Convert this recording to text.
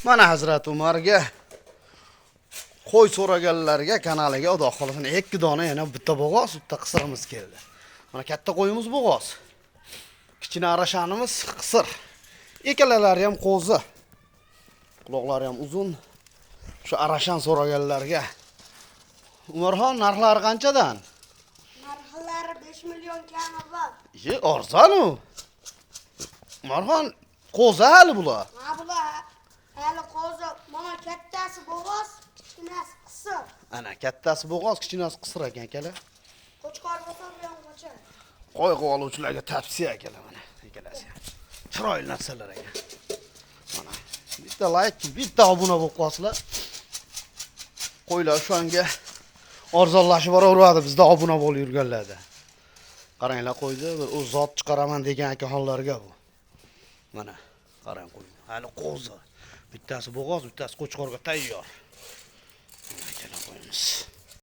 Mana Hazrat Umarga qo'y so'raganlarga kanaliga Xudo xohlasa ikki dona yana bitta bo'g'oz, bitta qisirimiz keldi. Mana katta qo'yimiz bo'g'oz. Kichkina arashanimiz qisir. Ikkalalari ham qo'zi. Quloqlari ham uzun. Shu arashan so'raganlarga. Umarxon, narxlari qanchadan? Narxlari 5 million kami bor. Ye, arzon u. Umarxon, qo'zi hali bular. Ha, bular hali qo'zi, mana kattasi bo'g'oz, kichkinasi qisir. Ana kattasi bo'g'oz, kichkinasi qisir ekan akalar. Qo'chqor bo'lsa bu ham qochar. Qo'y qilib oluvchilarga tavsiya akalar, mana ikkalasi ham. Chiroyli narsalar ekan. Mana bitta like, bitta obuna bo'lib qolsalar, qo'ylar o'shanga arzonlashib boraveradi bizda obuna bo'lib yurganlarda. Qaranglar qo'ydi, bir o'z zot chiqaraman degan akaxonlarga bu. Mana qarang qo'y. Hali qo'zi. Bittasi bo'g'oz, bittasi qo'chqorga tayyor. Mana akalar qo'yimiz.